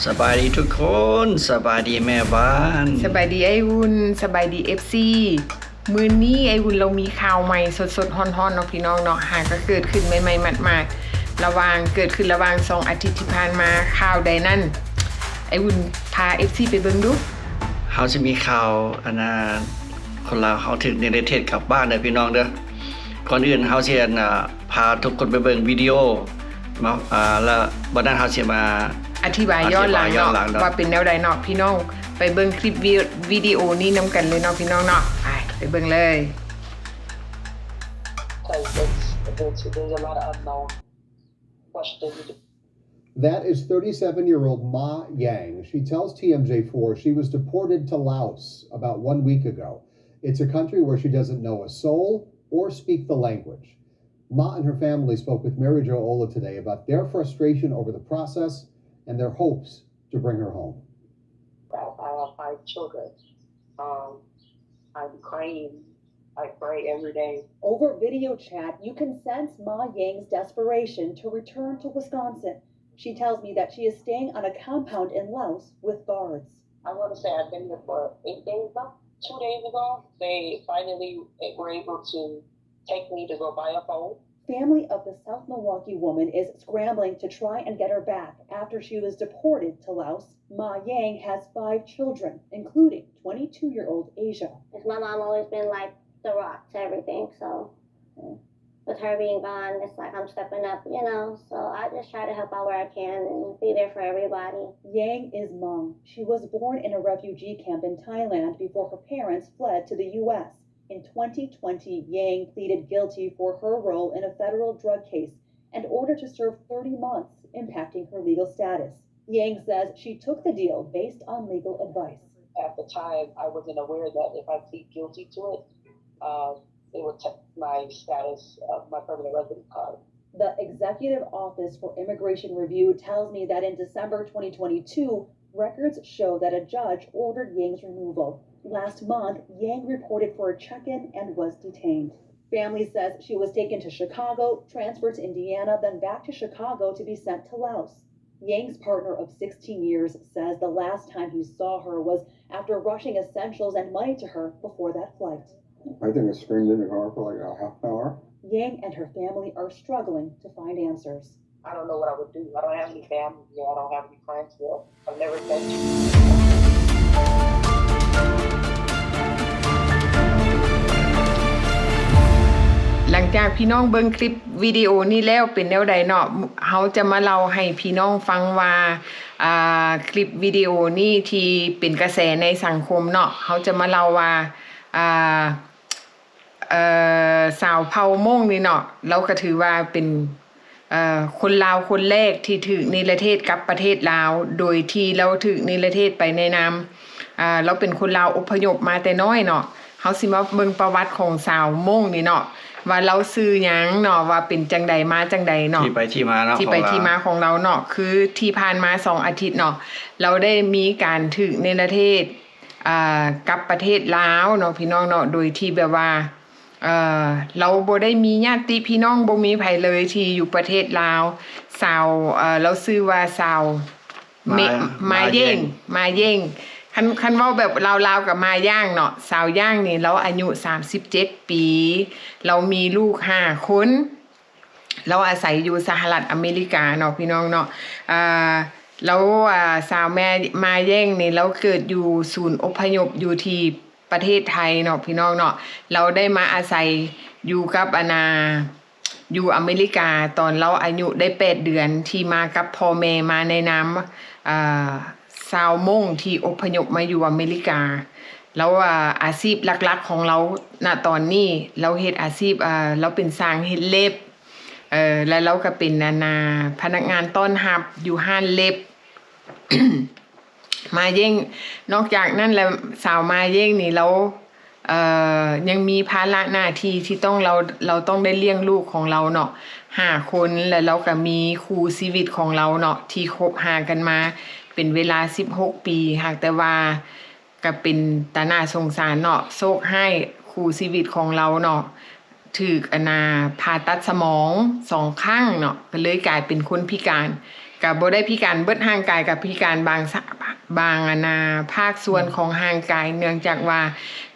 ສະບາຍດີທຸກຄົນ, ສະບາຍດີແມ່ບ້ານ, ສະບາຍດີອ້າຍອຸ່ນ, ສະບາຍດີເອັຟຊີ. ມື້ນີ້ອ້າຍອຸ່ນລາວມີຂ່າວໃໝ່ສົດໆຮ້ອນໆເນາະພີ່ນ້ອງເນາະ, ຫາກໍເກີດຂຶ້ນໃໝ່ໆໝາດໆ ລະຫວ່າງ ເກີດຂຶ້ນລະຫວ່າງສອງອາທິດທີ່ຜ່ານມາ. ຂ່າວໃດນັ້ນ? ອ້າຍອຸ່ນພາເອັຟຊີໄປເບິ່ງດູ. ເຮົາຊິມີຂ່າວ ອັນນ່າ ຄົນລາວເຮົາຖືກເນລະເທດກັບບ້ານເດີພີ່ນ້ອງເດີ. ກ່ອນອື່ນເຮົາຊິ ອັນນ່າ ພາທຸກຄົນໄປເບິ່ງວິດີໂອມາ ອ່າ ລະບັດນັ້ນເຮົາຊິມາອະທິບາຍຍ້ອນຫຼັງເນາະ ອະທິບາຍຍ້ອນຫຼັງເນາະ ວ່າເປັນແນວໃດເນາະພີ່ນ້ອງ. ໄປເບິ່ງຄລິບວິ ວິດີໂອນີ້ນຳກັນເລີຍເນາະພີ່ນ້ອງເນາະ. ໄປ ໄປເບິ່ງເລີຍ. That is thirty-seven-year-old Ma Yang. She tells T M J four she was deported to Laos about one week ago. It's a country where she doesn't know a soul or speak the language. Ma and her family spoke with Mary Jo Ola today about their frustration over the process and their hopes to bring her home. I, I have five children. Um, I'm praying. I pray every day. Over video chat, you can sense Ma Yang's desperation to return to Wisconsin. She tells me that she is staying on a compound in Laos with guards. I wanna say I've been here for eight days now. Two days ago, they finally were able to take me to go buy a phone. Family of the South Milwaukee woman is scrambling to try and get her back after she was deported to Laos. Ma Yang has five children, including twenty-two-year-old Asia. 'Cause my mom always been, like, the rock to everything, so with her being gone, it's like I'm stepping up, you know? So I just try to help out where I can and be there for everybody. Yang is Hmong. She was born in a refugee camp in Thailand before her parents fled to the U S. In twenty twenty, Yang pleaded guilty for her role in a federal drug case and ordered to serve thirty months, impacting her legal status. Yang says she took the deal based on legal advice. At the time, I wasn't aware that if I plead guilty to it, um, it would take my status of my permanent resident card. The Executive Office for Immigration Review tells me that in December twenty twenty-two, records show that a judge ordered Yang's removal. Last month, Yang reported for a check-in and was detained. Family says she was taken to Chicago, transferred to Indiana, then back to Chicago to be sent to Laos. Yang's partner of sixteen years says the last time he saw her was after rushing essentials and money to her before that flight. I think I screamed in the car for, like, a half an hour. Yang and her family are struggling to find answers. I don't know what I would do. I don't have any family here. I don't have any friends here. I've never met you. ຫຼັງຈາກພີ່ນ້ອງເບິ່ງຄລິບວິດີໂອນີ້ແລ້ວ ເປັນແນວໃດເນາະ? ເຮົາຈະມາເລົ່າໃຫ້ພີ່ນ້ອງຟັງວ່າ ອ່າ ຄລິບວິດີໂອນີ້ທີ່ເປັນກະແສໃນສັງຄົມເນາະ, ເຮົາຈະມາເລົ່າວ່າ ອ່າ ເອີ ຊາວເຜົ່າມົ້ງນີ້ເນາະ ລາວກໍຖືວ່າເປັນ ເອີ ຄົນລາວຄົນແລກທີ່ຖືກເນລະເທດກັບປະເທດລາວ ໂດຍທີ່ລາວຖືກເນລະເທດໄປໃນນາມ ເອີ ລາວເປັນຄົນລາວອົບພະຍົບມາແຕ່ນ້ອຍເນາະ. ເຮົາຊິມາເບິ່ງປະຫວັດຂອງຊາວມົ້ງນີ້ເນາະ ວ່າລາວຊື່ຫຍັງເນາະ ວ່າເປັນຈັ່ງໃດມາຈັ່ງໃດເນາະ ທີ່ໄປທີ່ມາເນາະ ທີ່ໄປທີ່ມາຂອງລາວເນາະ. ຄືທີ່ຜ່ານມາສອງອາທິດເນາະ ລາວໄດ້ມີການຖືກເນລະເທດ ອ່າ ກັບປະເທດລາວເນາະ ພີ່ນ້ອງເນາະ ໂດຍທີ່ແບບວ່າ ເອີ ລາວບໍ່ໄດ້ມີຍາດຕິພີ່ນ້ອງ ບໍ່ມີໃຜເລີຍທີ່ຢູ່ປະເທດລາວ. ສາວ ເອີ ລາວຊື່ວ່າສາວ ມາ ມາເຢງ ມາເຢງ ຄັນ ຄັນເວົ້າແບບລາວໆກໍມາຢ່າງເນາະ. ສາວຢ່າງນີ້ລາວອາຍຸສາມສິບເຈັດປີ ລາວມີລູກຫ້າຄົນ. ລາວອາໄສຢູ່ສະຫະລັດອາເມລິກາເນາະ ພີ່ນ້ອງເນາະ. ເອີ ລາວ ອ່າ ສາວແມ່ ມາແຢງນີ້ ລາວເກີດຢູ່ສູນອົບພະຍົບຢູ່ທີ່ປະເທດໄທເນາະ ພີ່ນ້ອງເນາະ. ລາວໄດ້ມາອາໄສຢູ່ກັບ ອັນນ່າ ຢູ່ອາເມລິກາ ຕອນລາວອາຍຸໄດ້ແປດເດືອນ ທີ່ມາກັບພໍ່ແມ່ ມາໃນນາມ ອ່າ ຊາວມົ້ງທີ່ອົບພະຍົບມາຢູ່ອາເມລິກາ. ລາວ ອາ ອາຊີບຫຼັກໆຂອງລາວນະຕອນນີ້ ລາວເຮັດອາຊີບ ອາ ລາວເປັນຊ່າງເຮັດເລັບ ເອີ ແລະ ລາວກໍເປັນ ອັນນ່າ ພະນັກງານຕ້ອນຮັບຢູ່ຮ້ານເລັບ. ມາເຢງ ນອກຈາກນັ້ນແລ້ວ ສາວມາເຢງນີ້ ລາວ ເອີ ຍັງມີພາລະໜ້າທີ່ທີ່ຕ້ອງ ລາວ ລາວຕ້ອງໄດ້ລ້ຽງລູກຂອງລາວເນາະ ຫ້າຄົນ ແລະ ລາວກໍມີຄູ່ຊີວິດຂອງລາວເນາະ ທີ່ຄົບຫາກັນມາເປັນເວລາສິບຫົກປີ. ຫາກແຕ່ວ່າ ກໍເປັນຕາໜ້າສົງສານເນາະ ໂຊກຮ້າຍຄູ່ຊີວິດຂອງລາວເນາະ ຖືກ ອັນນ່າ ຜ່າຕັດສະໝອງສອງຄັ້ງເນາະ ກໍເລີຍກາຍເປັນຄົນພິການ. ກະບໍ່ໄດ້ພິການເບິດຮ່າງກາຍ ກະພິການບາງສະ ບາງອັນນາ ພາກສ່ວນຂອງຮ່າງກາຍ ເນື່ອງຈາກວ່າ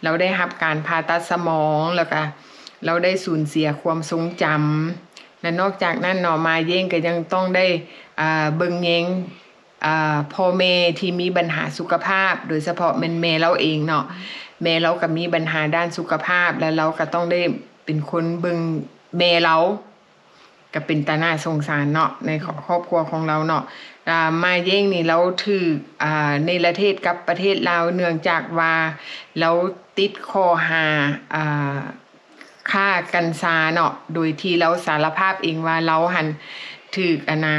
ລາວໄດ້ຮັບການຜ່າຕັດສະໝອງ ແລ້ວກະລາວໄດ້ສູນເສຍຄວາມຊົງຈຳ ແລະ ນອກຈາກນັ້ນເນາະ ມາເຢງກະຍັງຕ້ອງໄດ້ ອ່າ ເບິ່ງແຍງ ອ່າ ພໍ່ແມ່ທີ່ມີບັນຫາສຸຂະພາບ ໂດຍສະເພາະແມ່ນແມ່ລາວເອງເນາະ ແມ່ລາວກະມີບັນຫາດ້ານສຸຂະພາບ ແລະ ລາວກະຕ້ອງໄດ້ເປັນຄົນເບິ່ງແມ່ລາວ ກະເປັນຕາໜ້າສົງສານເນາະ ໃນຄອບ ຄອບຄົວຂອງລາວເນາະ. ອ່າ ມາເຢງນີ້ລາວຖືກ ອ່າ ເນລະເທດກັບປະເທດລາວ ເນື່ອງຈາກວ່າລາວຕິດຂໍ້ຫາ ອ່າ ຄ້າກັນຊາເນາະ ໂດຍທີ່ລາວສາລະພາບເອງວ່າລາວຫັ້ນຖືກ ອັນນາ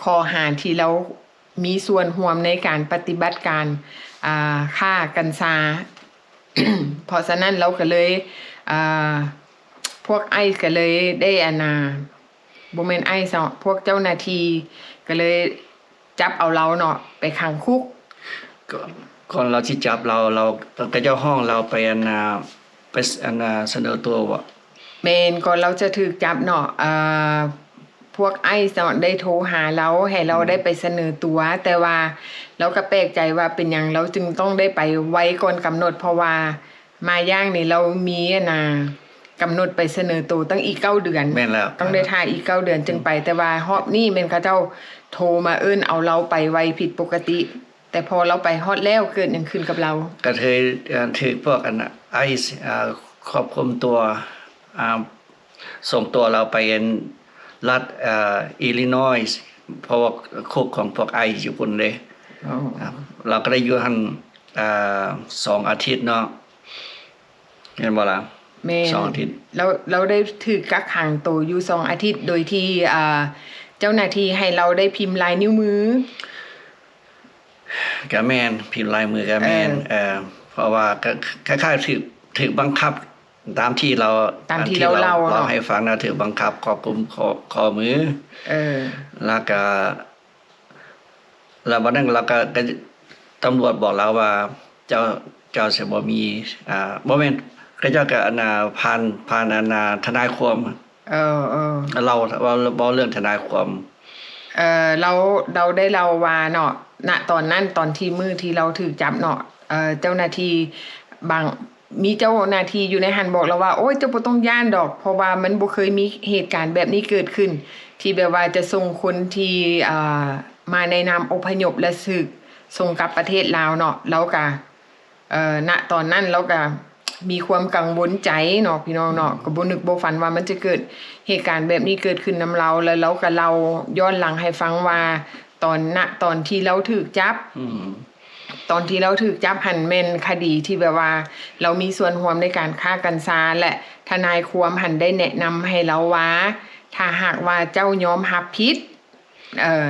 ຂໍ້ຫາທີ່ລາວ ມີສ່ວນຮ່ວມໃນການປະຕິບັດການ ອ່າ ຄ້າກັນຊາ. ເພາະສະນັ້ນລາວກະເລີຍ ອ່າ ພວກໄອສ໌ກະເລີຍໄດ້ ອັນນາ ບໍ່ແມ່ນໄອສ໌ເນາະ ພວກເຈົ້າໜ້າທີ່ກະເລີຍຈັບເອົາລາວເນາະ ໄປຂັງຄຸກ. ກ່ອນ ກ່ອນລາວຊິຈັບລາວ ລາວ ເຂົາເຈົ້າຮ້ອງລາວໄປ ອັນນາ ໄປ ອັນນາ ສະເໜີຕົວບໍ່? ແມ່ນ ກ່ອນລາວຈະຖືກຈັບເນາະ ເອີ ພວກໄອສ໌ເນາະ ໄດ້ໂທຫາລາວ ໃຫ້ລາວໄດ້ໄປສະເໜີຕົວ ແຕ່ວ່າລາວກະແປກໃຈວ່າເປັນຫຍັງລາວຈຶ່ງຕ້ອງໄດ້ໄປໄວກ່ອນກຳນົດ ເພາະວ່າມາເຢງນີ້ລາວມີ ອັນນາ ກຳນົດໄປສະເໜີໂຕຕັ້ງອີກເກົ້າເດືອນ. ແມ່ນແລ້ວ ຕ້ອງໄດ້ຖ້າອີກເກົ້າເດືອນຈຶ່ງໄປ ແຕ່ວ່າຮອບນີ້ແມ່ນເຂົາເຈົ້າໂທມາເອີ້ນເອົາລາວໄປໄວຜິດປົກກະຕິ. ແຕ່ພໍລາວໄປຮອດແລ້ວ ເກີດຫຍັງຂຶ້ນກັບລາວ? ກະຖືກ ເອີ ຖືກພວກ ອັນນາ ໄອສ໌ ເອີ ຄວບຄຸມຕົວ ອ່າ ສົ່ງຕົວລາວໄປ ອັນ ລັດ ເອີ ອີລີນອຍ ເພາະວ່າຄຸກຂອງພວກໄອສ໌ຢູ່ພຸ້ນເດ້. ອໍ ລາວກະໄດ້ຢູ່ຫັ້ນ ເອີ ສອງອາທິດເນາະ ແມ່ນບໍ່ລະ? ແມ່ນ ສອງອາທິດ ລາວ ລາວໄດ້ຖືກກັກຂັງໂຕຢູ່ສອງອາທິດ ໂດຍທີ່ ອ່າ ເຈົ້າໜ້າທີ່ໃຫ້ລາວໄດ້ພິມລາຍນິ້ວມື. ກະແມ່ນ ພິມລາຍມືກະແມ່ນ ເອີ ເອີ ເພາະວ່າກະຄ້າຍໆຖືກ ຖືກບັງຄັບຕາມທີ່ລາວ ຕາມທີ່ລາວເລົ່າ ລາວໃຫ້ຟັງນະ ຖືກບັງຄັບຄວບຄຸມຂໍ້ ຂໍ້ມື ເອີ ແລ້ວກະ ແລ້ວບັດນັ້ນລາວກະ ກະ ຕຳຫຼວດບອກລາວວ່າ ເຈົ້າ ເຈົ້າຊິບໍ່ມີ ອ່າ ບໍ່ແມ່ນ ເຂົາເຈົ້າກະ ອັນນາ ຜ່ານ ຜ່ານ ອັນນາ ທະນາຍຄວາມ ເອີ ເອີ ເລົ່າ ເວົ້າ ເວົ້າເລື່ອງທະນາຍຄວາມ. ເອີ ລາວ ລາວໄດ້ເລົ່າວ່າເນາະ ນະຕອນນັ້ນ ຕອນທີ່ມື້ທີ່ລາວຖືກຈັບເນາະ ເອີ ເຈົ້າໜ້າທີ່ບາງ ມີເຈົ້າໜ້າທີ່ຢູ່ໃນຫັ້ນບອກລາວວ່າ ໂອ້ຍ ເຈົ້າບໍ່ຕ້ອງຢ້ານດອກ ເພາະວ່າມັນບໍ່ເຄີຍມີເຫດການແບບນີ້ເກີດຂຶ້ນ ທີ່ແບບວ່າຈະສົ່ງຄົນທີ່ ອ່າ ມາໃນນາມອົບພະຍົບ ແລະ ຖືກສົ່ງກັບປະເທດລາວເນາະ. ລາວກະ ເອີ ນະຕອນນັ້ນລາວກະມີຄວາມກັງວົນໃຈເນາະ ພີ່ນ້ອງເນາະ ກະບໍ່ນຶກບໍ່ຝັນວ່າມັນຈະເກີດເຫດການແບບນີ້ເກີດຂຶ້ນນຳລາວ ແລ້ວລາວກະເລົ່າຍ້ອນຫຼັງໃຫ້ຟັງວ່າ ຕອນ ນະຕອນທີ່ລາວຖືກຈັບ ອືມ ຕອນທີ່ລາວຖືກຈັບຫັ້ນແມ່ນຄະດີທີ່ແບບວ່າລາວມີສ່ວນຮ່ວມໃນການຄ້າກັນຊາ ແລະ ທະນາຍຄວາມຫັ້ນໄດ້ແນະນຳໃຫ້ລາວວ່າ ຖ້າຫາກວ່າເຈົ້າຍອມຮັບຜິດ ເອີ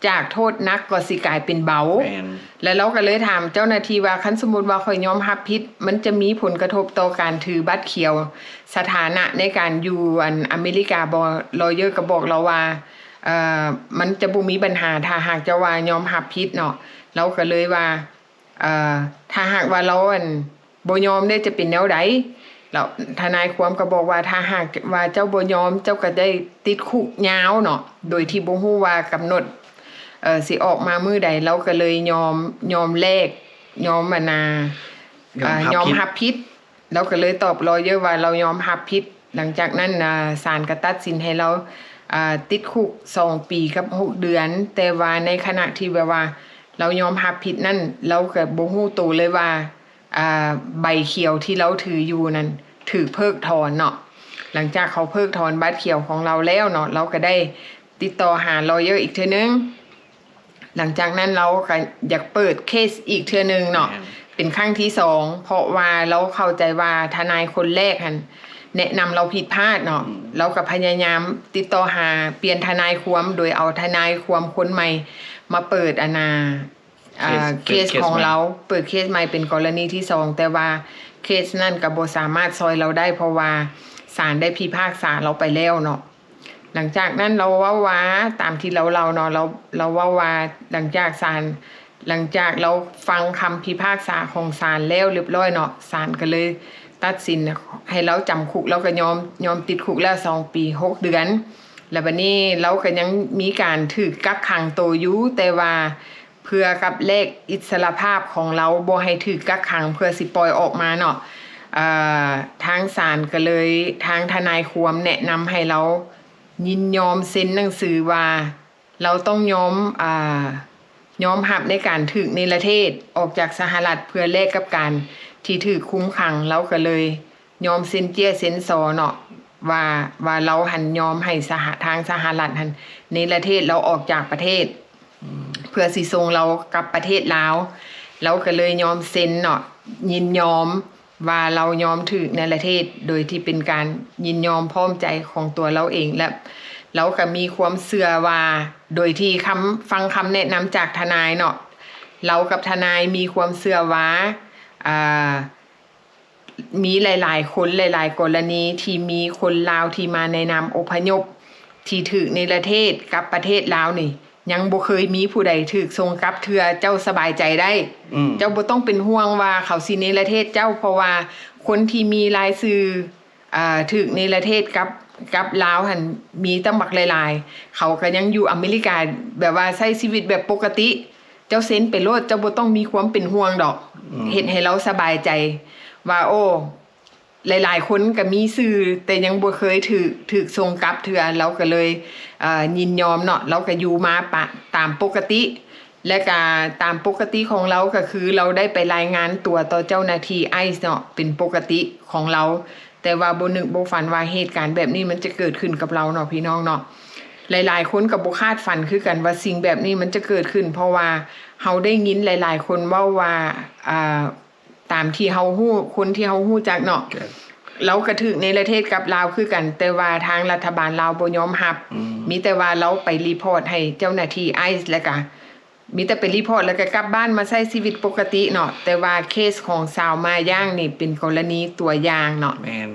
ຈາກໂທດໜັກກໍຊິກາຍເປັນເບົາ. ແມ່ນ ແລ້ວລາວກະເລີຍຖາມເຈົ້າໜ້າທີ່ວ່າ ຄັນສົມມຸດວ່າຂ້ອຍຍອມຮັບຜິດ ມັນຈະມີຜົນກະທົບຕໍ່ການຖືບັດຂຽວ ສະຖານະໃນການຢູ່ ອັນ ອາເມລິກາບໍ່? ລອເຢີກະບອກລາວວ່າ ເອີ ມັນຈະບໍ່ມີບັນຫາ ຖ້າຫາກເຈົ້າວ່າຍອມຮັບຜິດເນາະ. ລາວກະເລີຍວ່າ ເອີ ຖ້າຫາກວ່າລາວ ອັນ ບໍ່ຍອມເດ້ ຈະເປັນແນວໃດ? ແລ້ວທະນາຍຄວາມກະບອກວ່າ ຖ້າຫາກວ່າເຈົ້າບໍ່ຍອມ ເຈົ້າກະໄດ້ຕິດຄຸກຍາວເນາະ ໂດຍທີ່ບໍ່ຮູ້ວ່າກຳນົດ ເອີ ຊິອອກມາມື້ໃດ. ລາວກະເລີຍຍອມ ຍອມແລກ ຍອມ ອັນນາ ຍອມຮັບຜິດ ຍອມຮັບຜິດ. ລາວກະເລີຍຕອບລອເຢີວ່າລາວຍອມຮັບຜິດ. ຫຼັງຈາກນັ້ນ ອ່າ ສານກະຕັດສິນໃຫ້ລາວ ອ່າ ຕິດຄຸກສອງປີກັບຫົກເດືອນ ແຕ່ວ່າໃນຂະນະທີ່ແບບວ່າລາວຍອມຮັບຜິດນັ້ນ ລາວກະບໍ່ຮູ້ໂຕເລີຍວ່າ ອ່າ ໃບຂຽວທີ່ລາວຖືຢູ່ນັ້ນຖືກເພິກຖອນເນາະ. ຫຼັງຈາກເຂົາເພິກຖອນບັດຂຽວຂອງລາວແລ້ວເນາະ ລາວກະໄດ້ຕິດຕໍ່ຫາລອເຢີອີກເທື່ອໜຶ່ງ. ຫຼັງຈາກນັ້ນລາວກະຢາກເປີດເຄສອີກເທື່ອໜຶ່ງເນາະ ແມ່ນ ເປັນຄັ້ງທີສອງ ເພາະວ່າລາວເຂົ້າໃຈວ່າທະນາຍຄົນແລກຫັ້ນແນະນຳລາວຜິດພາດເນາະ. ອືມ ລາວກະພະຍາຍາມຕິດຕໍ່ຫາປ່ຽນທະນາຍຄວາມ ໂດຍເອົາທະນາຍຄວາມຄົນໃໝ່ມາເປີດ ອັນນາ ເຄສ ອ່າ ເຄສຂອງລາວ ເປີດເຄສໃໝ່ເປັນກໍລະນີທີສອງ ແຕ່ວ່າເຄສນັ້ນກະບໍ່ສາມາດຊ່ອຍລາວໄດ້ ເພາະວ່າສານໄດ້ພິພາກສາລາວໄປແລ້ວເນາະ. ຫຼັງຈາກນັ້ນລາວເວົ້າວ່າ ຕາມທີ່ລາວເລົ່າເນາະ ລາວ ລາວເວົ້າວ່າ ຫຼັງຈາກສານ ຫຼັງຈາກລາວຟັງຄຳພິພາກສາຂອງສານແລ້ວຮຽບຮ້ອຍເນາະ ສານກະເລີຍຕັດສິນໃຫ້ລາວຈຳຄຸກ ລາວກະຍອມ ຍອມຕິດຄຸກແລ້ວສອງປີຫົກເດືອນ. ແລ້ວບັດນີ້ລາວກໍຍັງມີການຖືກກັກຂັງໂຕຢູ່, ແຕ່ວ່າເພື່ອກັບແລກອິດສະຫຼະພາບຂອງລາວ, ບໍ່ໃຫ້ຖືກກັກຂັງ, ເພື່ອຊິປ່ອຍອອກມາເນາະ. ເອີ ທາງສານກໍເລີຍ, ທາງທະນາຍຄວາມແນະນຳໃຫ້ລາວຍິນຍອມເຊັນໜັງສືວ່າ ລາວຕ້ອງຍອມ, ອາ, ຍອມຮັບໃນການຖືກເນລະເທດອອກຈາກສະຫະລັດ ເພື່ອແລກກັບການທີ່ຖືກຄຸມຂັງ. ລາວກໍເລີຍຍອມເຊັນເຈ້ຍເຊັນຊໍເນາະ ວ່າ, ວ່າລາວຫັ້ນຍອມໃຫ້ສະຫະ, ທາງສະຫະລັດຫັ້ນເນລະເທດລາວອອກຈາກປະເທດ ອືມ ເພື່ອຊິສົ່ງລາວກັບປະເທດລາວ. ລາວກໍເລີຍຍອມເຊັນເນາະ, ຍິນຍອມ ວ່າລາວຍອມຖືກເນລະເທດ ໂດຍທີ່ເປັນການຍິນຍອມພ້ອມໃຈຂອງຕົວລາວເອງ ແລະ ລາວກໍມີຄວາມເຊື່ອວ່າ ໂດຍທີ່ຄຳ, ຟັງຄຳແນະນຳຈາກທະນາຍເນາະ, ລາວກັບທະນາຍມີຄວາມເຊື່ອວ່າ, ອາ, ມີຫຼາຍໆຄົນ, ຫຼາຍໆກໍລະນີທີ່ມີຄົນລາວທີ່ມາໃນນາມອົບພະຍົບ ທີ່ຖືກເນລະເທດກັບປະເທດລາວນີ້ ຍັງບໍ່ເຄີຍມີຜູ້ໃດຖືກສົ່ງກັບເທື່ອ. ເຈົ້າສະບາຍໃຈໄດ້. ອືມ ເຈົ້າບໍ່ຕ້ອງເປັນຫ່ວງວ່າເຂົາຊິເນລະເທດເຈົ້າ, ເພາະວ່າຄົນທີ່ມີລາຍຊື່, ເອີ, ຖືກເນລະເທດກັບ, ກັບລາວຫັ້ນ ມີຕັ້ງບັກຫຼາຍໆ. ເຂົາກໍຍັງຢູ່ອາເມລິກາ ແບບວ່າໃຊ້ຊີວິດແບບປົກກະຕິ. ເຈົ້າເຊັນໄປໂລດ, ເຈົ້າບໍ່ຕ້ອງມີຄວາມເປັນຫ່ວງດອກ. ອືມ ເຮັດໃຫ້ລາວສະບາຍໃຈວ່າ, ໂອ້ ຫຼາຍໆຄົນກໍມີຊື່ ແຕ່ຍັງບໍ່ເຄີຍຖືກ, ຖືກສົ່ງກັບເທື່ອ. ລາວກໍເລີຍ, ເອີ, ຍິນຍອມເນາະ, ລາວກໍຢູ່ມາປະ, ຕາມປົກກະຕິ ແລະກະຕາມປົກກະຕິຂອງລາວ ກໍຄືລາວໄດ້ໄປລາຍງານຕົວຕໍ່ເຈົ້າໜ້າທີ່ໄອສ໌ເນາະ ເປັນປົກກະຕິຂອງລາວ. ແຕ່ວ່າບໍ່ນຶກບໍ່ຝັນວ່າເຫດການແບບນີ້ມັນຈະເກີດຂຶ້ນກັບລາວເນາະ ພີ່ນ້ອງເນາະ. ຫຼາຍໆຄົນກໍບໍ່ຄາດຝັນຄືກັນວ່າສິ່ງແບບນີ້ມັນຈະເກີດຂຶ້ນ, ເພາະວ່າເຮົາໄດ້ຍິນຫຼາຍໆຄົນເວົ້າວ່າ, ອາ, ຕາມທີ່ເຮົາຮູ້, ຄົນທີ່ເຮົາຮູ້ຈັກເນາະ, ລາວກໍຖືກເນລະເທດກັບລາວຄືກັນ, ແຕ່ວ່າທາງລັດຖະບານລາວບໍ່ຍອມຮັບ. ອືມ ມີແຕ່ວ່າລາວໄປຣີພອດໃຫ້ເຈົ້າໜ້າທີ່ໄອສ໌ ແລ້ວກະ ມີແຕ່ໄປຣີພອດ ແລ້ວກະກັບບ້ານມາໃຊ້ຊີວິດປົກກະຕິເນາະ. ແຕ່ວ່າເຄສຂອງຊາວມາຢ່າງນີ້ເປັນກໍລະນີຕົວຢ່າງເນາະ. ແມ່ນ.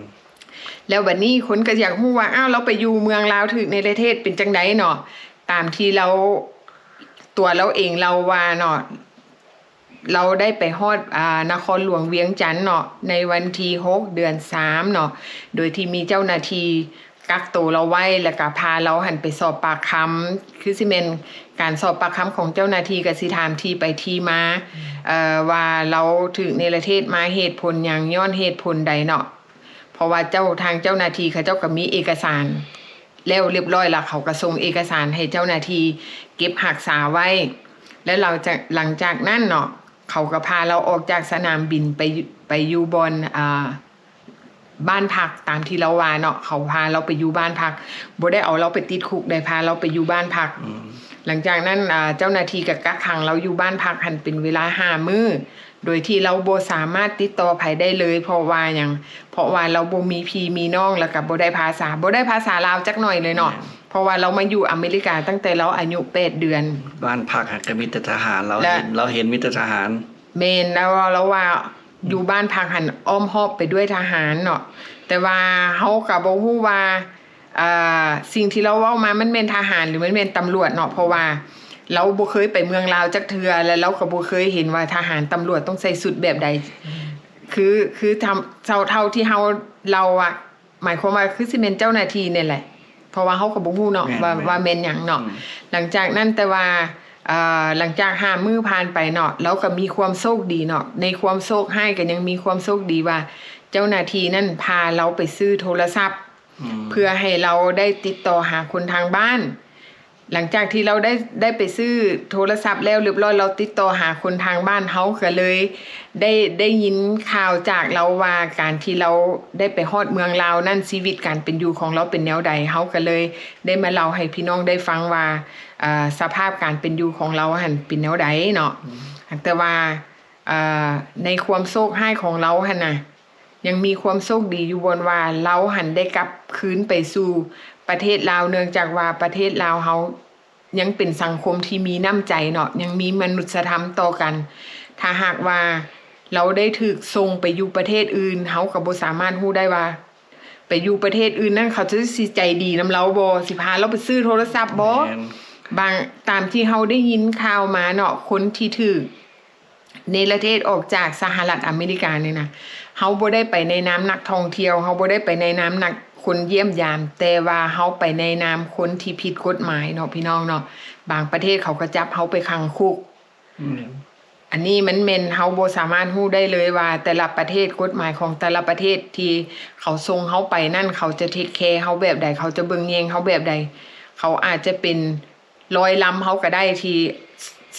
ແລ້ວບັດນີ້ຄົນກໍຢາກຮູ້ວ່າ, ອ້າວ, ລາວໄປຢູ່ເມືອງລາວຖືກເນລະເທດເປັນຈັ່ງໃດເນາະ? ຕາມທີ່ລາວ, ຕົວລາວເອງເລົ່າວ່າເນາະ, ລາວໄດ້ໄປຮອດ, ອາ, ນະຄອນຫຼວງວຽງຈັນເນາະ ໃນວັນທີຫົກ ເດືອນສາມເນາະ, ໂດຍທີ່ມີເຈົ້າໜ້າທີ່ກັກໂຕລາວໄວ້ ແລ້ວກະພາລາວຫັ້ນໄປສອບປາກຄຳ. ຄືຊິແມ່ນການສອບປາກຄຳຂອງເຈົ້າໜ້າທີ່ ກໍຊິຖາມທີ່ໄປທີ່ມາ, ເອີ, ວ່າລາວຖືກເນລະເທດມາເຫດຜົນຫຍັງ, ຍ້ອນເຫດຜົນໃດເນາະ. ເພາະວ່າເຈົ້າ, ທາງເຈົ້າໜ້າທີ່ເຂົາເຈົ້າກໍມີເອກະສານແລ້ວລຽບຮ້ອຍລະ, ເຂົາກໍສົ່ງເອກະສານໃຫ້ເຈົ້າໜ້າທີ່ເກັບຮັກສາໄວ້. ແລ້ວຫຼັງຈາກ, ຫຼັງຈາກນັ້ນເນາະ, ເຂົາກໍພາລາວອອກຈາກສະໜາມບິນໄປ, ໄປຢູ່ບ່ອນ, ອາ, ບ້ານພັກ ຕາມທີ່ລາວວ່າເນາະ. ເຂົາພາລາວໄປຢູ່ບ້ານພັກ, ບໍ່ໄດ້ເອົາລາວໄປຕິດຄຸກໃດ, ພາລາວໄປຢູ່ບ້ານພັກ. ອືມ ຫຼັງຈາກນັ້ນ, ອາ, ເຈົ້າໜ້າທີ່ກໍກັກຂັງລາວຢູ່ບ້ານພັກຫັ້ນເປັນເວລາຫ້າມື້. ໂດຍທີ່ລາວບໍ່ສາມາດຕິດຕໍ່ໃຜໄດ້ເລີຍ. ເພາະວ່າຫຍັງ? ເພາະວ່າລາວບໍ່ມີພີ່ມີນ້ອງ ແລ້ວກໍບໍ່ໄດ້ພາສາ, ບໍ່ໄດ້ພາສາລາວຈັກໜ້ອຍເລີຍເນາະ. ແມ່ນ. ເພາະວ່າລາວມາຢູ່ອາເມລິກາຕັ້ງແຕ່ລາວອາຍຸແປດເດືອນ. ບ້ານພັກຫັ້ນກໍມີແຕ່ທະຫານ, ລາວ ແລະ ເຫັນ, ລາວເຫັນມີແຕ່ທະຫານ. ແມ່ນ, ລາວ, ລາວວ່າຢູ່ບ້ານພັກຫັ້ນອ້ອມຮອບໄປດ້ວຍທະຫານເນາະ. ແຕ່ວ່າເຮົາກໍບໍ່ຮູ້ວ່າ ອ່າ ສິ່ງທີ່ລາວເວົ້າມາມັນແມ່ນທະຫານ ຫຼື ມັນແມ່ນຕຳຫຼວດເນາະ, ເພາະວ່າລາວບໍ່ເຄີຍໄປເມືອງລາວຈັກເທື່ອ ແລະ ລາວກໍບໍ່ເຄີຍເຫັນວ່າທະຫານຕຳຫຼວດຕ້ອງໃສ່ຊຸດແບບໃດ. ຄື ຄືທຳ ເທົ່າ ເທົ່າທີ່ເຮົາເລົ່າອະ ໝາຍຄວາມວ່າຄືຊິແມ່ນເຈົ້າໜ້າທີ່ນີ້ແຫຼະ, ເພາະວ່າເຮົາກໍບໍ່ຮູ້ເນາະ ແມ່ນ ວ່າ ແມ່ນ ວ່າແມ່ນຫຍັງເນາະ. ອືມ ຫຼັງຈາກນັ້ນ ແຕ່ວ່າ ເອີ ຫຼັງຈາກຫ້າມື້ຜ່ານໄປເນາະ ລາວກໍມີຄວາມໂຊກດີເນາະ, ໃນຄວາມໂຊກຮ້າຍກໍຍັງມີຄວາມໂຊກດີວ່າ ເຈົ້າໜ້າທີ່ນັ້ນພາລາວໄປຊື້ໂທລະສັບ ອືມ ເພື່ອໃຫ້ລາວໄດ້ຕິດຕໍ່ຫາຄົນທາງບ້ານ. ຫຼັງຈາກທີ່ລາວໄດ້ ໄດ້ໄປຊື້ໂທລະສັບແລ້ວລຽບຮ້ອຍ, ລາວຕິດຕໍ່ຫາຄົນທາງບ້ານ, ເຮົາກໍເລີຍໄດ້ ໄດ້ຍິນຂ່າວຈາກລາວວ່າ ການທີ່ລາວໄດ້ໄປຮອດເມືອງລາວນັ້ນ ຊີວິດການເປັນຢູ່ຂອງລາວເປັນແນວໃດ. ເຮົາກໍເລີຍໄດ້ມາເລົ່າໃຫ້ພີ່ນ້ອງໄດ້ຟັງວ່າ ເອີ ສະພາບການເປັນຢູ່ຂອງລາວຫັ້ນເປັນແນວໃດເນາະ. ອືມ ແຕ່ວ່າ ເອີ ໃນຄວາມໂຊກຮ້າຍຂອງລາວຫັ້ນນະ ຍັງມີຄວາມໂຊກດີຢູ່ບ່ອນວ່າ ລາວຫັ້ນໄດ້ກັບຄືນໄປສູ່ປະເທດລາວ, ເນື່ອງຈາກວ່າປະເທດລາວເຮົາຍັງເປັນສັງຄົມທີ່ມີນ້ຳໃຈເນາະ, ຍັງມີມະນຸດສະທຳຕໍ່ກັນ. ຖ້າຫາກວ່າລາວໄດ້ຖືກສົ່ງໄປຢູ່ປະເທດອື່ນ, ເຮົາກໍບໍ່ສາມາດຮູ້ໄດ້ວ່າ ໄປຢູ່ປະເທດອື່ນນັ້ນ ເຂົາເຈົ້າຊິໃຈດີນຳລາວບໍ່, ຊິພາລາວໄປຊື້ໂທລະສັບບໍ່? ແມ່ນ. ບາງ ຕາມທີ່ເຮົາໄດ້ຍິນຂ່າວມາເນາະ, ຄົນທີ່ຖືກເນລະເທດອອກຈາກສະຫະລັດອາເມລິການີ້ນະ, ເຮົາບໍ່ໄດ້ໄປໃນນາມນັກທ່ອງທ່ຽວ, ເຮົາບໍ່ໄດ້ໄປໃນນາມນັກ ຄົນຢ້ຽມຢາມ, ແຕ່ວ່າເຮົາໄປໃນນາມຄົນທີ່ຜິດກົດໝາຍເນາະ ພີ່ນ້ອງເນາະ, ບາງປະເທດເຂົາກໍຈັບເຮົາໄປຂັງຄຸກ. ອືມ ອັນນີ້ມັນແມ່ນເຮົາບໍ່ສາມາດຮູ້ໄດ້ເລີຍວ່າແຕ່ລະປະເທດ, ກົດໝາຍຂອງແຕ່ລະປະເທດທີ່ເຂົາສົ່ງເຮົາໄປນັ້ນ ເຂົາຈະເທກແຄເຮົາແບບໃດ, ເຂົາຈະເບິ່ງແຍງເຮົາແບບໃດ. ເຂົາອາດຈະເປັນຮ້ອຍລຳເຮົາກໍໄດ້ ທີ່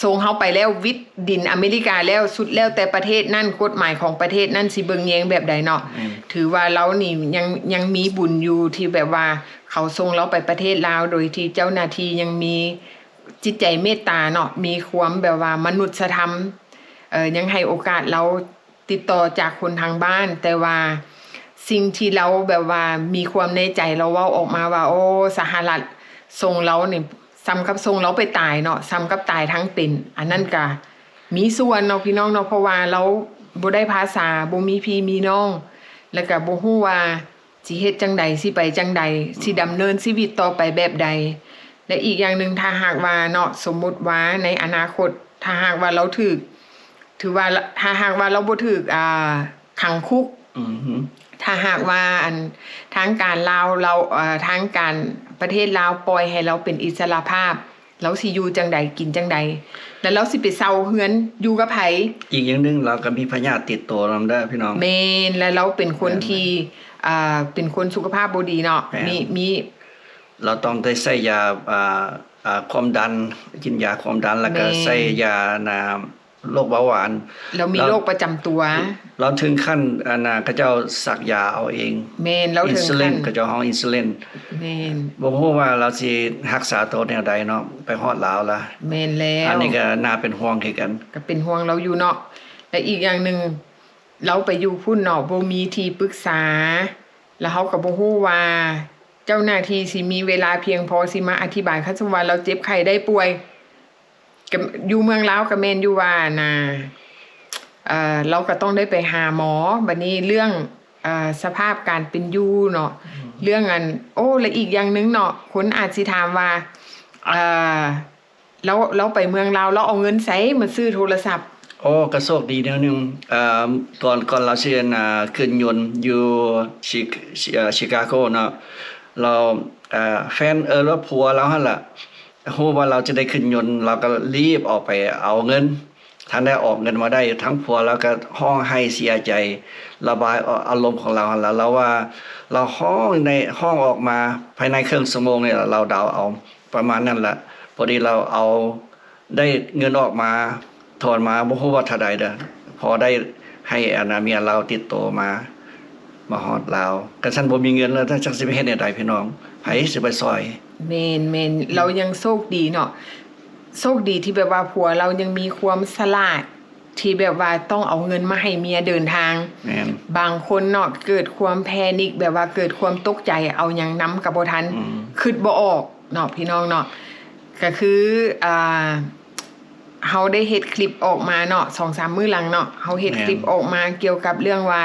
ສົ່ງເຮົາໄປແລ້ວ ວິດດິນອາເມລິກາແລ້ວ, ສຸດແລ້ວແຕ່ປະເທດນັ້ນ, ກົດໝາຍຂອງປະເທດນັ້ນຊິເບິ່ງແຍງແບບໃດເນາະ. ແມ່ນ. ຖືວ່າລາວນີ້ຍັງ, ຍັງມີບຸນຢູ່ ທີ່ແບບວ່າເຂົາສົ່ງລາວໄປປະເທດລາວ ໂດຍທີ່ເຈົ້າໜ້າທີ່ຍັງມີ ຈິດໃຈເມດຕາເນາະ, ມີຄວາມແບບວ່າມະນຸດສະທຳ, ເອີ ຍັງໃຫ້ໂອກາດລາວຕິດຕໍ່ຈາກຄົນທາງບ້ານ. ແຕ່ວ່າສິ່ງທີ່ລາວແບບວ່າມີຄວາມໃນໃຈ, ລາວເວົ້າອອກມາວ່າ ໂອ້ ສະຫະລັດສົ່ງລາວນີ້ ສ່ຳກັບສົ່ງລາວໄປຕາຍເນາະ, ສ່ຳກັບຕາຍທັງເປັນ. ອັນນັ້ນກະມີສ່ວນເນາະ ພີ່ນ້ອງເນາະ, ເພາະວ່າລາວບໍ່ໄດ້ພາສາ, ບໍ່ມີພີ່ມີນ້ອງ, ແລ້ວກະບໍ່ຮູ້ວ່າ ຊິເຮັດຈັ່ງໃດ, ຊິໄປຈັ່ງໃດ, ຊິດຳເນີນຊີວິດຕໍ່ໄປແບບໃດ. ແລະ ອີກຢ່າງໜຶ່ງ, ຖ້າຫາກວ່າເນາະ, ສົມມຸດວ່າໃນອະນາຄົດ, ຖ້າຫາກວ່າລາວຖືກ, ຖືວ່າ ຖ້າຫາກວ່າລາວບໍ່ຖືກ, ອ່າ, ຂັງຄຸກ, ອືຮຶ ຖ້າຫາກວ່າ ອັນ, ທາງການລາວ, ລາວ, ເອີ, ທາງການປະເທດລາວປ່ອຍໃຫ້ລາວເປັນອິດສະຫຼະພາບ, ລາວຊິຢູ່ຈັ່ງໃດ ກິນຈັ່ງໃດ ແລ້ວລາວຊິໄປເຊົ່າເຮືອນຢູ່ກັບໃຜ? ອີກຢ່າງໜຶ່ງ ລາວກໍມີພະຍາດຕິດໂຕນຳເດີພີ່ນ້ອງ. ແມ່ນ, ແລະລາວເປັນຄົນທີ່ ເປັນຄົນສຸຂະພາບບໍ່ດີເນາະ. ມີ ມີ ລາວຕ້ອງໄດ້ໃຊ້ຢາ ອ່າ ຄວາມດັນ, ກິນຢາຄວາມດັນ ແລ້ວກໍໃຊ້ຢາ ອັນນ່າ ໂລກເບົາຫວານ. ລາວມີໂລກປະຈຳຕົວ. ລາວເຖິງຂັ້ນ ອັນນ່າ ເຂົາເຈົ້າສັກຢາເອົາເອງ. ແມ່ນ, ລາວເຖິງຂັ້ນ ອິນຊູລິນ, ເຂົາເຈົ້າຮ້ອງອິນຊູລິນ. ແມ່ນ. ບໍ່ຮູ້ວ່າລາວຊິຮັກສາໂຕແນວໃດເນາະ, ໄປຮອດລາວລະ. ແມ່ນແລ້ວ. ອັນນີ້ກໍໜ້າເປັນຫ່ວງຄືກັນ. ກໍເປັນຫ່ວງລາວຢູ່ເນາະ. ແລະ ອີກຢ່າງໜຶ່ງ ລາວໄປຢູ່ພຸ້ນເນາະ, ບໍ່ມີທີ່ປຶກສາ, ແລ້ວເຮົາກໍບໍ່ຮູ້ວ່າເຈົ້າໜ້າທີ່ຊິມີເວລາພຽງພໍຊິມາອະທິບາຍ. ຄັນສົມມຸດວ່າລາວເຈັບໄຂ້ໄດ້ປ່ວຍ, ກໍຢູ່ເມືອງລາວກໍແມ່ນຢູ່ວ່າ ອັນນ່າ ເອີ່ ລາວກໍຕ້ອງໄດ້ໄປຫາໝໍ. ບັດນີ້ເລື່ອງ ເອີ່ ສະພາບການເປັນຢູ່ເນາະ, ອືມ ເລື່ອງ ອັນ ໂອ້ ແລະ ອີກຢ່າງໜຶ່ງເນາະ, ຄົນອາດຊິຖາມວ່າ ເອີ່ ລາວ ລາວໄປເມືອງລາວ ລາວເອົາເງິນໃສມາຊື້ໂທລະສັບ? ໂອ້ ກໍໂຊກດີແນວໜຶ່ງ. ເອີ່ ກ່ອນ ກ່ອນລາວຊິ ອັນນ່າ ຂຶ້ນຍົນຢູ່ ຊິ ຊິ ເອີ່ ຊິກາໂກເນາະ, ລາວ ເອີ່ ແຟນ ເອີ່ ຫຼືວ່າຜົວລາວຫັ້ນລະ ຮູ້ວ່າລາວຈະໄດ້ຂຶ້ນຍົນ, ລາວກໍລີບອອກໄປເອົາເງິນ. ທັນໄດ້ອອກເງິນມາໄດ້, ທັງຜົວລາວກໍຮ້ອງໄຫ້ເສຍໃຈ, ລະບາຍອາລົມຂອງລາວຫັ້ນລະ. ລາວວ່າລາວຮ້ອງໃນ ຮ້ອງອອກມາພາຍໃນເຄິ່ງຊົ່ວໂມງນີ້ລະ, ລາວເດົາເອົາປະມານນັ້ນລະ. ພໍດີລາວເອົາ ໄດ້ເງິນອອກມາ ຖອນມາບໍ່ຮູ້ວ່າເທົ່າໃດເດີ້, ພໍໄດ້ໃຫ້ ອັນນ່າ ເມຍລາວຕິດໂຕມາ ມາຮອດລາວ. ຄັນຊັ້ນບໍ່ມີເງິນແລ້ວ ຈັກຊິໄປເຮັດແນວໃດພີ່ນ້ອງ, ໃຜຊິໄປຊ່ອຍ? ແມ່ນໆ ລາວຍັງໂຊກດີເນາະ, ໂຊກດີທີ່ແບບວ່າຜົວລາວຍັງມີຄວາມສະຫຼາດ ທີ່ແບບວ່າຕ້ອງເອົາເງິນມາໃຫ້ເມຍເດີນທາງ. ແມ່ນ. ບາງຄົນເນາະ ເກີດຄວາມແພນິກ ແບບວ່າເກີດຄວາມຕົກໃຈ ເອົາຫຍັງນຳກໍບໍ່ທັນ, ອືມ ຄິດບໍ່ອອກເນາະ ພີ່ນ້ອງເນາະ. ກໍຄື ອ່າ ເຮົາໄດ້ເຮັດຄລິບອອກມາເນາະ ສອງສາມມື້ຫຼັງເນາະ, ເຮົາເຮັດ ແມ່ນ ຄລິບອອກມາກ່ຽວກັບເລື່ອງວ່າ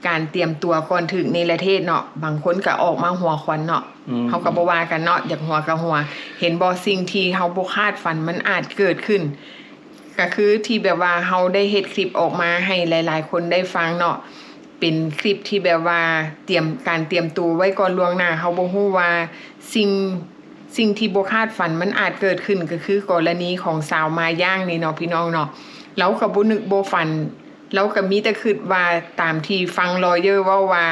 ການຕຽມຕົວກ່ອນຖືກເນລະເທດເນາະ, ບາງຄົນກໍອອກມາຫົວຂວັນເນາະ, ອືມ ເຮົາກໍບໍ່ວ່າກັນເນາະ, ຢາກຫົວກໍຫົວ. ເຫັນບໍ່, ສິ່ງທີ່ເຮົາບໍ່ຄາດຝັນມັນອາດເກີດຂຶ້ນ. ກໍຄືທີ່ແບບວ່າເຮົາໄດ້ເຮັດຄລິບອອກມາໃຫ້ຫຼາຍໆຄົນໄດ້ຟັງເນາະ, ເປັນຄລິບທີ່ແບບວ່າຕຽມ ການຕຽມຕົວໄວ້ກ່ອນລ່ວງໜ້າ. ເຮົາບໍ່ຮູ້ວ່າສິ່ງ ສິ່ງທີ່ບໍ່ຄາດຝັນມັນອາດເກີດຂຶ້ນ, ກໍຄືກໍລະນີຂອງຊາວມາຢ່າງນີ້ເນາະ ພີ່ນ້ອງເນາະ. ລາວກໍບໍ່ນຶກບໍ່ຝັນ, ລາວກໍມີແຕ່ຄິດວ່າ ຕາມທີ່ຟັງລອເຢີເວົ້າວ່າ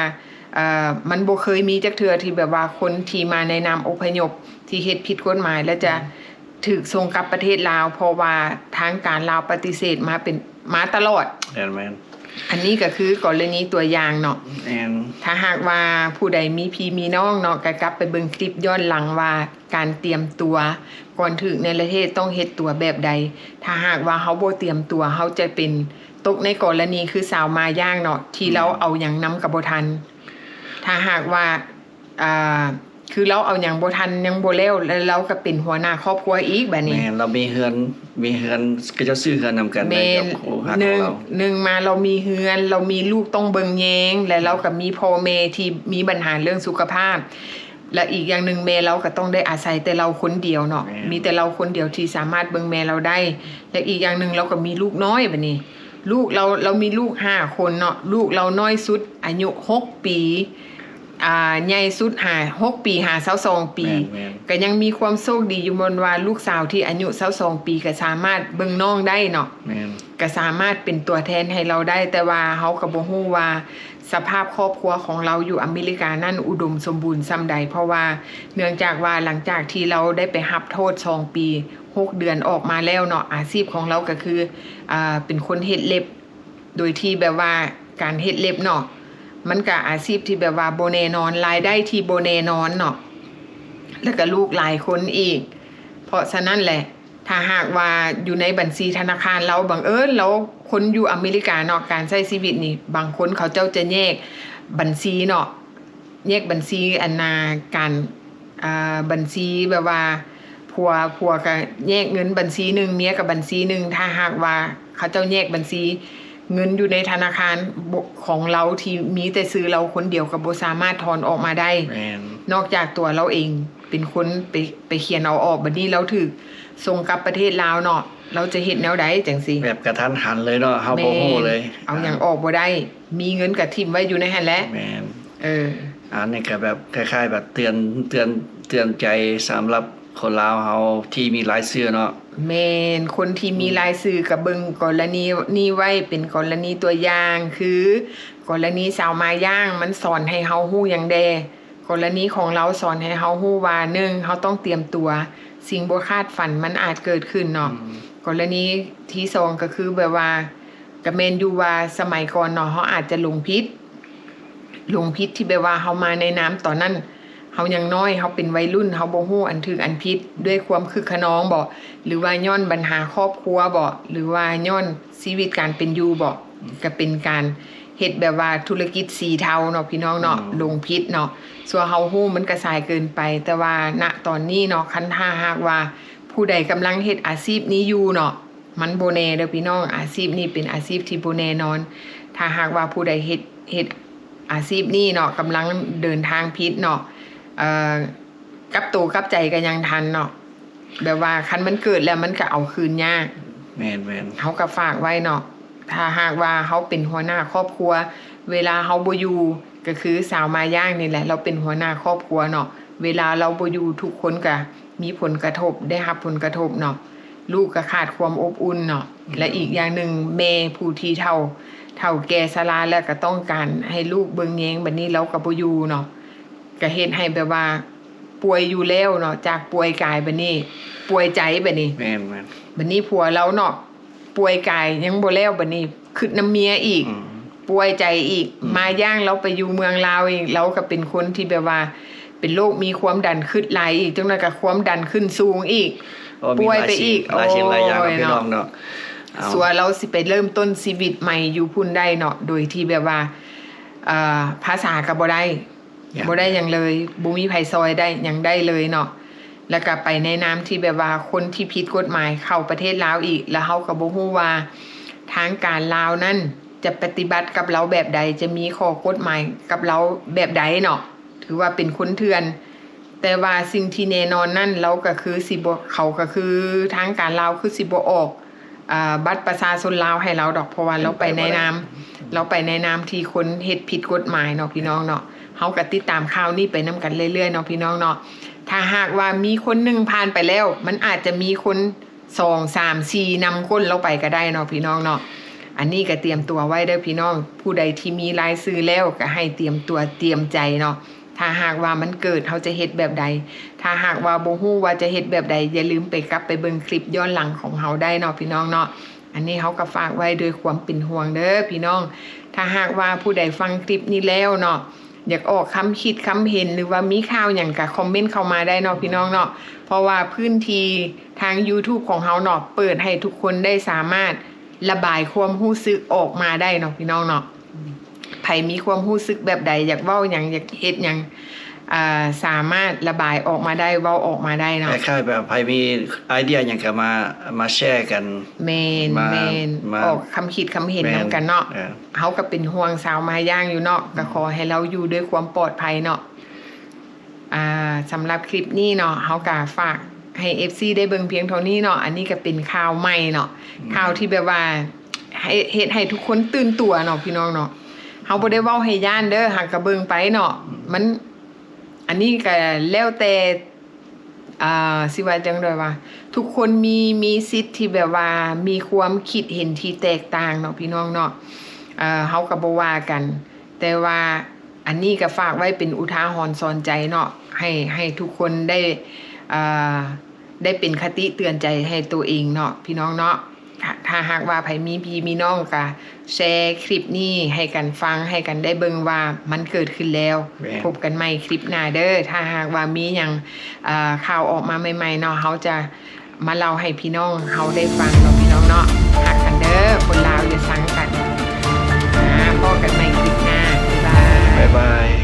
ເອີ່ ມັນບໍ່ເຄີຍມີຈັກເທື່ອທີ່ແບບວ່າຄົນທີ່ມາໃນນາມອົບພະຍົບ ທີ່ເຮັດຜິດກົດໝາຍ ແລ້ວຈະ ອືມ ຖືກສົ່ງກັບປະເທດລາວ, ເພາະວ່າທາງການລາວປະຕິເສດມາເປັນ ມາຕະຫຼອດ. ແມ່ນໆ. ອັນນີ້ກໍຄືກໍລະນີຕົວຢ່າງເນາະ. ແມ່ນ. ຖ້າຫາກວ່າຜູ້ໃດມີພີ່ມີນ້ອງເນາະ, ກໍກັບໄປເບິ່ງຄລິບຍ້ອນຫຼັງວ່າ ການຕຽມຕົວກ່ອນຖືກເນລະເທດຕ້ອງເຮັດຕົວແບບໃດ. ຖ້າຫາກວ່າເຮົາບໍ່ຕຽມຕົວ, ເຮົາຈະເປັນຕົກໃນກໍລະນີຄືຊາວມາຢ່າງເນາະ, ທີ່ ແມ່ນ ລາວເອົາຫຍັງນຳກໍບໍ່ທັນ. ຖ້າຫາກວ່າ ອ່າ ຄືລາວເອົາຫຍັງບໍ່ທັນ ຍັງບໍ່ແລ້ວ ແລ້ວລາວກໍເປັນຫົວໜ້າຄອບຄົວອີກບາດນີ້. ແມ່ນ, ລາວມີເຮືອນ ມີເຮືອນ ເຂົາເຈົ້າຊື້ເຮືອນນຳກັນ. ແມ່ນ, ໜຶ່ງ ໜຶ່ງມາລາວມີເຮືອນ, ລາວມີລູກຕ້ອງເບິ່ງແຍງ ແລະ ລາວກໍມີພໍ່ແມ່ທີ່ມີບັນຫາເລື່ອງສຸຂະພາບ ແລະ ອີກຢ່າງໜຶ່ງແມ່ລາວກໍຕ້ອງໄດ້ອາໄສແຕ່ລາວຄົນດຽວເນາະ. ແມ່ນ, ມີແຕ່ລາວຄົນດຽວທີ່ສາມາດເບິ່ງແມ່ລາວໄດ້ ແລະ ອີກຢ່າງໜຶ່ງລາວກໍມີລູກນ້ອຍບາດນີ້. ລູກລາວ ລາວມີລູກຫ້າຄົນເນາະ, ລູກລາວນ້ອຍສຸດອາຍຸຫົກປີ ອ່າ ໃຫຍ່ສຸດຫາຫົກປີ ຫາຊາວສອງປີ ແມ່ນໆ ກໍຍັງມີຄວາມໂຊກດີຢູ່ ຍ້ອນວ່າລູກສາວທີ່ອາຍຸຊາວສອງປີກໍສາມາດເບິ່ງນ້ອງໄດ້ເນາະ ແມ່ນ ກໍສາມາດເປັນຕົວແທນໃຫ້ລາວໄດ້ ແຕ່ວ່າເຮົາກໍບໍ່ຮູ້ວ່າສະພາບຄອບຄົວຂອງລາວຢູ່ອາເມລິການັ້ນອຸດົມສົມບູນສ່ຳໃດ ເພາະວ່າເນື່ອງຈາກວ່າຫຼັງຈາກທີ່ລາວໄດ້ໄປຮັບໂທດສອງປີຫົກເດືອນອອກມາແລ້ວເນາະ ອາຊີບຂອງລາວກໍຄື ອ່າ ເປັນຄົນເຮັດເລັບ ໂດຍທີ່ແບບວ່າການເຮັດເລັບເນາະ ມັນກະອາຊີບທີ່ແບບວ່າບໍ່ແນ່ນອນ ລາຍໄດ້ທີ່ບໍ່ແນ່ນອນເນາະ ແລ້ວກະລູກຫຼາຍຄົນອີກ ເພາະສະນັ້ນແຫຼະ ຖ້າຫາກວ່າຢູ່ໃນບັນຊີທະນາຄານລາວ ບັງເອີນລາວ ຄົນຢູ່ອາເມລິກາເນາະ ການໃຊ້ຊີວິດນີ້ ບາງຄົນເຂົາເຈົ້າຈະແຍກບັນຊີເນາະ ແຍກບັນຊີ ອັນນ່າ ການ ອ່າ ບັນຊີແບບວ່າຜົວ ຜົວກະແຍກເງິນບັນຊີໜຶ່ງ ເມຍກະບັນຊີໜຶ່ງ ຖ້າຫາກວ່າເຂົາເຈົ້າແຍກບັນຊີ ເງິນຢູ່ໃນທະນາຄານ ບໍ່ ຂອງລາວທີ່ມີແຕ່ຊື່ລາວຄົນດຽວ ກະບໍ່ສາມາດຖອນອອກມາໄດ້ ແມ່ນ ນອກຈາກຕົວລາວເອງເປັນຄົນໄປ ໄປຂຽນເອົາອອກ ບັດນີ້ລາວຖືກສົ່ງກັບປະເທດລາວເນາະ ລາວຈະເຮັດແນວໃດຈັ່ງຊີ້ ແບບກະທັນຫັນເລີຍເນາະ ເຮົາບໍ່ຮູ້ເລີຍ ເອົາຫຍັງອອກບໍ່ໄດ້ ມີເງິນກະຖິ້ມໄວ້ຢູ່ໃນຫັ້ນແຫຼະ ແມ່ນ ເອີ ອັນນີ້ກະແບບຄ້າຍໆແບບເຕືອນ ເຕືອນ ເຕືອນໃຈສຳລັບຄົນລາວເຮົາທີ່ມີລາຍຊື່ເນາະ ແມ່ນ ຄົນທີ່ມີລາຍຊື່ກະເບິ່ງກໍລະນີນີ້ໄວ້ເປັນກໍລະນີຕົວຢ່າງ ຄືກໍລະນີສາວມາຍ່າງ ມັນສອນໃຫ້ເຮົາຮູ້ຫຍັງແດ່ ກໍລະນີຂອງລາວສອນໃຫ້ເຮົາຮູ້ວ່າ ໜຶ່ງ ເຮົາຕ້ອງຕຽມຕົວ ສິ່ງບໍ່ຄາດຝັນມັນອາດເກີດຂຶ້ນເນາະ ອືມ ກໍລະນີທີສອງ ກໍຄືແບບວ່າ ກະແມ່ນຢູ່ວ່າສະໄໝກ່ອນເນາະ ເຮົາອາດຈະຫຼົງຜິດ ຫຼົງຜິດທີ່ແບບວ່າເຮົາມາໃນນາມຕອນນັ້ນ ເຮົາຍັງນ້ອຍ ເຮົາເປັນໄວລຸ້ນ ເຮົາບໍ່ຮູ້ອັນຖືກອັນຜິດ ດ້ວຍຄວາມຄຶກຂະນອງບໍ ຫຼືວ່າຍ້ອນບັນຫາຄອບຄົວບໍ ຫຼືວ່າຍ້ອນຊີວິດການເປັນຢູ່ບໍ ກະເປັນການເຮັດແບບວ່າທຸລະກິດສີເທົາເນາະ ພີ່ນ້ອງເນາະ ອືມ ຫຼົງຜິດເນາະ ສ່ວນເຮົາຮູ້ມັນກະສາຍເກີນໄປ ແຕ່ວ່ານະຕອນນີ້ເນາະ ຄັນຖ້າຫາກວ່າຜູ້ໃດກຳລັງເຮັດອາຊີບນີ້ຢູ່ເນາະ ມັນບໍ່ແນ່ເດີພີ່ນ້ອງ ອາຊີບນີ້ເປັນອາຊີບທີ່ບໍ່ແນ່ນອນ ຖ້າຫາກວ່າຜູ້ໃດເຮັດ ເຮັດອາຊີບນີ້ເນາະ ກຳລັງເດີນທາງຜິດເນາະ ເອີ ກັບໂຕກັບໃຈກໍຍັງທັນເນາະ ແບບວ່າຄັນມັນເກີດແລ້ວມັນກໍເອົາຄືນຍາກ ແມ່ນໆ ເຮົາກໍຝາກໄວ້ເນາະ ຖ້າຫາກວ່າເຮົາເປັນຫົວໜ້າຄອບຄົວ ເວລາເຮົາບໍ່ຢູ່ ກໍຄືສາວມາຍ່າງນີ້ແຫຼະ ລາວເປັນຫົວໜ້າຄອບຄົວເນາະ ເວລາລາວບໍ່ຢູ່ ທຸກຄົນກະມີຜົນກະທົບ ໄດ້ຮັບຜົນກະທົບເນາະ ລູກກະຂາດຄວາມອົບອຸ່ນເນາະ ແລະ ອີກຢ່າງໜຶ່ງ ແມ່ຜູ້ທີ່ເຖົ້າ ເຖົ້າແກ່ຊະລາແລ້ວ ກະຕ້ອງການໃຫ້ລູກເບິ່ງແຍງ ບັດນີ້ລາວກະບໍ່ຢູ່ເນາະ ກະເຮັດໃຫ້ແບບວ່າປ່ວຍຢູ່ແລ້ວເນາະ ຈາກປ່ວຍກາຍບັດນີ້ປ່ວຍໃຈ ບັດນີ້ ແມ່ນໆ ບັດນີ້ຜົວລາວເນາະ ປ່ວຍກາຍຍັງບໍ່ແລ້ວ ບັດນີ້ຄຶດນຳເມຍອີກ ອືມ ປ່ວຍໃຈອີກ ອືມ ມາຢ່າງລາວໄປຢູ່ເມືອງລາວອີກ ລາວກໍເປັນຄົນທີ່ແບບວ່າເປັນໂລກມີຄວາມດັນ ຄຶດຫຼາຍອີກ ຈັ່ງນັ້ນກໍຄວາມດັນຂຶ້ນສູງອີກ ໂອ້ ປ່ວຍໄປອີກ ຫຼາຍສິ່ງຫຼາຍຢ່າງເນາະ ໂອ້ຍ ພີ່ນ້ອງເນາະ ເອົາ ສ່ວນລາວຊິໄປເລີ່ມຕົ້ນຊີວິດໃໝ່ຢູ່ພຸ້ນໄດ້ເນາະ ໂດຍທີ່ແບບວ່າ ເອີ ພາສາກໍບໍ່ໄດ້ ບໍ່ໄດ້ຫຍັງເລີຍ ບໍ່ມີໃຜຊ່ອຍໄດ້ຫຍັງໄດ້ເລີຍເນາະ ແລ້ວກະໄປໃນນາມທີ່ແບບວ່າຄົນທີ່ຜິດກົດໝາຍເຂົ້າປະເທດລາວອີກ ແລ້ວເຮົາກໍບໍ່ຮູ້ວ່າທາງການລາວນັ້ນຈະປະຕິບັດກັບລາວແບບໃດ ຈະມີຂໍ້ກົດໝາຍກັບລາວແບບໃດເນາະ ຖືວ່າເປັນຄົນເຖື່ອນ ແຕ່ວ່າສິ່ງທີ່ແນ່ນອນນັ້ນ ລາວກໍຄືຊິບໍ່ ເຂົາກໍຄືທາງການລາວຄືຊິບໍ່ອອກ ອ່າ ບັດປະຊາຊົນລາວໃຫ້ລາວດອກ ເພາະວ່າລາວໄປໃນນາມ ລາວໄປໃນນາມທີ່ຄົນເຮັດຜິດກົດໝາຍເນາະ ພີ່ນ້ອງເນາະ ເຮົາກໍຕິດຕາມຂ່າວນີ້ໄປນຳກັນເລື້ອຍໆເນາະ ພີ່ນ້ອງເນາະ ຖ້າຫາກວ່າມີຄົນໜຶ່ງຜ່ານໄປແລ້ວ ມັນອາດຈະມີຄົນສອງ ສາມ ສີ່ ນຳກົ້ນລາວໄປກໍໄດ້ເນາະ ພີ່ນ້ອງເນາະ ອັນນີ້ກໍຕຽມຕົວໄວ້ເດີ້ ພີ່ນ້ອງ ຜູ້ໃດທີ່ມີລາຍຊື່ແລ້ວ ກໍໃຫ້ຕຽມຕົວຕຽມໃຈເນາະ ຖ້າຫາກວ່າມັນເກີດ ເຮົາຈະເຮັດແບບໃດ? ຖ້າຫາກວ່າບໍ່ຮູ້ວ່າຈະເຮັດແບບໃດ, ຢ່າລືມໄປກັບໄປເບິ່ງຄລິບຍ້ອນຫຼັງຂອງເຮົາໄດ້ເນາະ ພີ່ນ້ອງເນາະ. ອັນນີ້ເຮົາກໍຝາກໄວ້ດ້ວຍຄວາມເປັນຫ່ວງເດີ້ພີ່ນ້ອງ. ຖ້າຫາກວ່າຜູ້ໃດຟັງຄລິບນີ້ແລ້ວເນາະ, ຢາກອອກຄຳຄິດຄຳເຫັນ ຫຼືວ່າມີຂ່າວຫຍັງກໍຄອມເມັນເຂົ້າມາໄດ້ເນາະ ພີ່ນ້ອງເນາະ. ເພາະວ່າພື້ນທີ່ທາງ YouTube ຂອງເຮົາເນາະ ເປີດໃຫ້ທຸກຄົນໄດ້ສາມາດ ລະບາຍຄວາມຮູ້ສຶກອອກມາໄດ້ເນາະ ພີ່ນ້ອງເນາະ. ໃຜມີຄວາມຮູ້ສຶກແບບໃດ, ຢາກເວົ້າຫຍັງ, ຢາກເຮັດຫຍັງ, ອ່າ ສາມາດລະບາຍອອກມາໄດ້, ເວົ້າອອກມາໄດ້ເນາະ. ຄ້າຍໆແບບໃຜມີໄອເດຍຫຍັງກໍມາ, ມາແຊກັນ. ແມ່ນ, ມາ, ແມ່ນ. ມາ, ອອກຄຳຄິດຄຳເຫັນນຳກັນເນາະ. ເອີ. ເຮົາກໍເປັນຫ່ວງສາວມາຢ່າງຢູ່ເນາະ, ກໍ ອືມ ຂໍໃຫ້ລາວຢູ່ດ້ວຍຄວາມປອດໄພເນາະ. ອ່າ ສຳລັບຄລິບນີ້ເນາະ ເຮົາກະຝາກໃຫ້ ເອັຟຊີ ໄດ້ເບິ່ງພຽງເທົ່ານີ້ເນາະ. ອັນນີ້ກະເປັນຂ່າວໃໝ່ເນາະ ອືມ ຂ່າວທີ່ແບບວ່າ ໃຫ້ ເຮັດໃຫ້ທຸກຄົນຕື່ນຕົວເນາະ ພີ່ນ້ອງເນາະ. ເຮົາບໍ່ໄດ້ເວົ້າໃຫ້ຢ້ານເດີ ຫາກະເບິ່ງໄປເນາະ ມັນ ອັນນີ້ກະແລ້ວແຕ່ ອ່າ ຊິວ່າຈັ່ງໃດວະ ທຸກຄົນມີ ມີສິດທີ່ແບບວ່າມີຄວາມຄິດເຫັນທີ່ແຕກຕ່າງເນາະ ພີ່ນ້ອງເນາະ ເຮົາກະບໍ່ວ່າກັນ ແຕ່ວ່າອັນນີ້ກະຝາກໄວ້ເປັນອຸທາຫອນສອນໃຈເນາະ ໃຫ້ ໃຫ້ທຸກຄົນໄດ້ ອ່າ ໄດ້ເປັນຄະຕິເຕືອນໃຈໃຫ້ໂຕເອງເນາະ ພີ່ນ້ອງເນາະ. ຖ້າ ຖ້າຫາກວ່າໃຜມີພີ່ມີນ້ອງກະແຊຄລິບນີ້ໃຫ້ກັນຟັງ ໃຫ້ກັນໄດ້ເບິ່ງວ່າມັນເກີດຂຶ້ນແລ້ວ. ແມ່ນ. ພົບກັນໃໝ່ຄລິບໜ້າເດີ. ຖ້າຫາກວ່າມີຫຍັງ ອ່າ ຂ່າວອອກມາໃໝ່ໆເນາະ ເຮົາຈະມາເລົ່າໃຫ້ພີ່ນ້ອງເຮົາໄດ້ຟັງເນາະ ພີ່ນ້ອງເນາະ. ຮັກກັນເດີ ຄົນລາວຢ່າຊັງກັນ. ອ່າ ພໍ້ກັນໃໝ່ຄລິບໜ້າ. ບາຍບາຍ. ບາຍບາຍ.